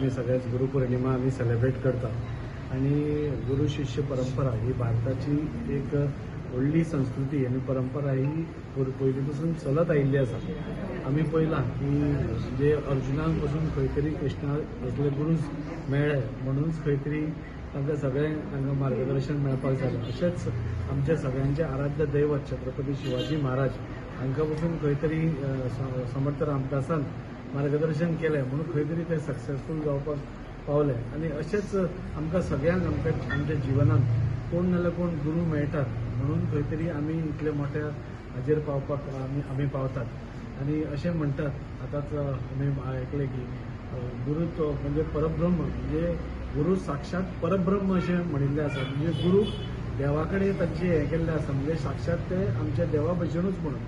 आमी सगळेच गुरुपौर्णिमा आमी सेलेब्रेट करता आनी गुरू शिष्य परंपरा ही भारताची एक व्हडली संस्कृती आनी परंपरा ही पयलीं पसून चलत आयिल्ली आसा. आमी पळयलां की जे अर्जुनाक पसून खंय तरी कृष्णा असले गुरूच मेळ्ळे म्हणूनच खंय तरी तांकां सगळें तांकां मार्गदर्शन मेळपाक जालें. अशेंच आमच्या सगळ्यांचें आराध्य दैवत छत्रपती शिवाजी महाराज हांकां पसून खंय तरी समर्थ रामदासान मार्गदर्शन केलें म्हणून खंय तरी ते सक्सेसफूल जावपाक पावले. आनी अशेंच आमकां सगळ्यांक आमकां आमच्या जिवनांत कोण नाल्यार कोण गुरू मेळटात म्हणून खंय तरी आमी इतले मोठ्या हाजेर पावपाक आमी पावतात. आनी अशें म्हणटात, आतांच आमी आयकलें की गुरू तो म्हणजे परब्रह्म, म्हणजे गुरू साक्षात परब्रह्म अशें म्हणिल्लें आसा. म्हणजे गुरू देवा कडेन तांचें हें केल्लें आसा, म्हणजे साक्षात ते आमच्या देवा भशेनूच म्हणून.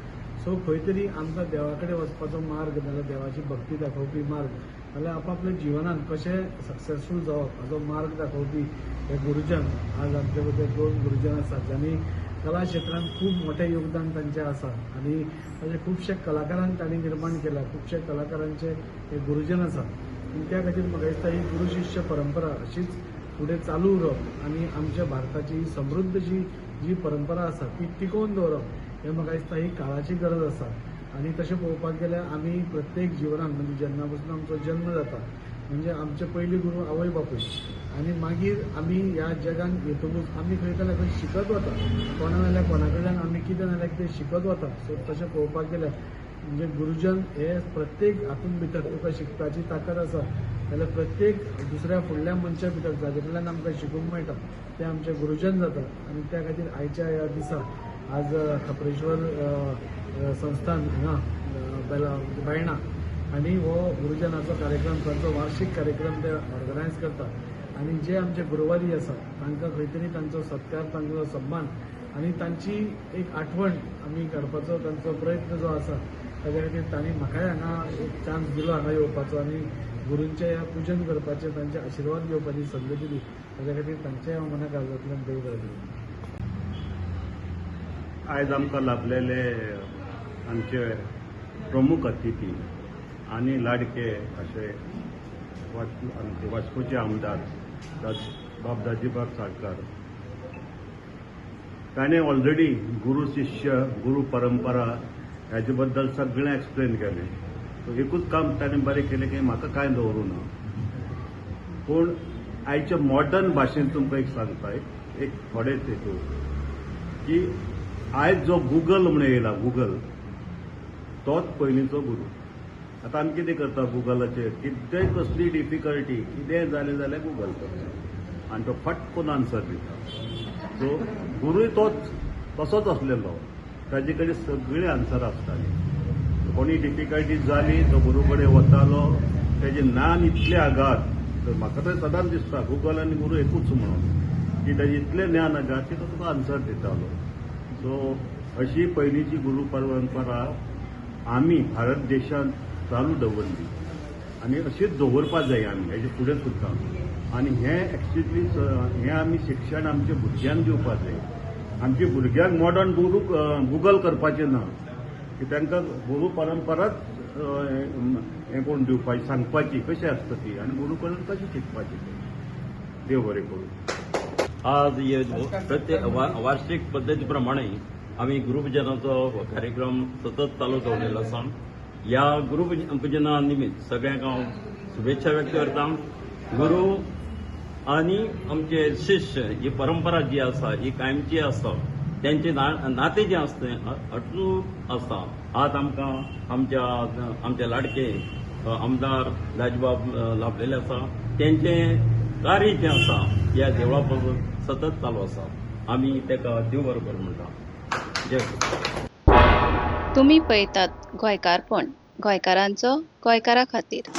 सो खंय तरी आमकां देवा कडेन वचपाचो मार्ग नाल्यार देवाची भक्ती दाखोवपी मार्ग नाल्यार आपापल्या जिवनांत कशें सक्सेसफूल जावप हाचो मार्ग दाखोवपी हे गुरुजन आज आमचे भितर दोन गुरुजन आसात ज्यांनी कला क्षेत्रांत खूब मोठें योगदान तांचें आसा आनी ताचे खुबशे कलाकारांक तांणी निर्माण केला, खुबशे कलाकारांचे हे गुरुजन आसात. आनी त्या खातीर म्हाका दिसता ही गुरू शिष्य परंपरा अशीच फुडें चालू उरप आनी आमच्या भारताची समृद्ध जी परंपरा आसा ती टिकोवन दवरप हें म्हाका दिसता ही काळाची गरज आसा. आनी तशें पळोवपाक गेल्यार आमी प्रत्येक जिवनांत म्हणजे जेन्ना पसून आमचो जन्म जाता म्हणजे आमचे पयली गुरू आवय बापूय आनी मागीर आमी ह्या जगान येतकूच आमी खंय जाल्यार खंय शिकत वता, कोणा नाल्यार कोणा कडल्यान आमी कितें नाल्यार कितें शिकत वता. सो तशें पळोवपाक गेल्यार म्हणजे गुरुजन हे प्रत्येक हातूंत भितर तुका शिकपाची ताकद आसा जाल्यार प्रत्येक दुसऱ्या फुडल्या मनशा भितर जाचे कडल्यान आमकां शिकूंक मेळटा ते आमचे गुरुजन जाता. आनी त्या खातीर आयच्या ह्या दिसा आज खाप्रेश्वर संस्थान हांगा बायणा आनी हो गुरुजनाचो कार्यक्रम, तांचो वार्षिक कार्यक्रम ते ऑर्गनायज करता आनी जे आमचे गुरुवारी आसा तांकां खंय तरी तांचो सत्कार, तांचो सन्मान आनी तांची एक आठवण आमी काडपाचो तांचो प्रयत्न जो आसा ताच्या खातीर तांणी म्हाकाय हांगा एक चान्स दिलो हांगा येवपाचो आनी गुरूंचें ह्या पुजन करपाचें, तांचे आशिर्वाद घेवपाची संद दिली, ताच्या खातीर तांचें हांव मना काळजांतल्यान देव बरें दिलें. आयज आमकां लाभलेले आमचे प्रमुख अतिथी आनी लाडके अशे आमचे वास्कोचे आमदार बाब दाजीबाब साळकार, ताणें ऑलरेडी गुरू शिष्य गुरू परंपरा हाजे बद्दल सगळें एक्सप्लेन केलें. एकूच काम ताणें बरें केलें की म्हाका कांय दवरूं ना, पूण आयच्या मॉडर्न भाशेन तुमकां एक सांगता, एक थोडेच हेतू की आयज जो गुगल म्हणून येयला, गुगल तोच पयलींचो गुरू. आतां आमी कितें करता, गुगलाचेर कितेंय कसली डिफिकल्टी कितेंय जालें जाल्यार गुगल करता आनी तो फट करून आन्सर दिता. सो गुरूय तोच तसोच आसलेलो, ताजे कडेन सगळीं आन्सरां आसतालीं. कोणी डिफिकल्टी जाली तो गुरू कडेन वतालो, तेजें ज्ञान इतलें आघात, तर म्हाका तर सदांच दिसता गुगल आनी गुरू एकूच म्हणून, की तेजें इतलें ज्ञान आघात की तो तुका आन्सर दितालो. सो अशी पयलींची गुरू परंपरा आमी भारत देशांत चालू दवरली आनी अशीच दवरपा जाय आमी हेजे फुडें सुद्दां. आनी हें एक्चुअली हें आमी शिक्षण आमच्या भुरग्यांक दिवपा जाय. आमच्या भुरग्यांक मॉडर्न गुरू गुगल करपाचें ना, की तांकां गुरू परंपराच हें करून दिवपाची, सांगपाची कशी आसता ती आनी गुरू कडल्यान कशी शिकपाची. देव बरें करूं. आज हे प्रत्येक वार्षिक पद्दती प्रमाणे आमी गुरुपुजनाचो कार्यक्रम सतत चालू दवरलेलो आसा. ह्या गुरुपुजना निमित्त सगळ्यांक हांव शुभेच्छा व्यक्त करता. गुरू आनी आमचे शिष्य ही परंपरा जी आसा ही कायमची आसा, त्यांचे नाते जे आसता तें अटूट आसता. आज आमकां आमच्या लाडके आमदार दाजीबाब लाभलेले आसा, तेंचें कार्य जें आसा ह्या देवळा पासून सतत चालू आसा. आमी तेका देव बरो करूं म्हणटा. जय. तुमी पळयतात गोंयकारपण, गोंयकारांचो गोंयकारा खातीर.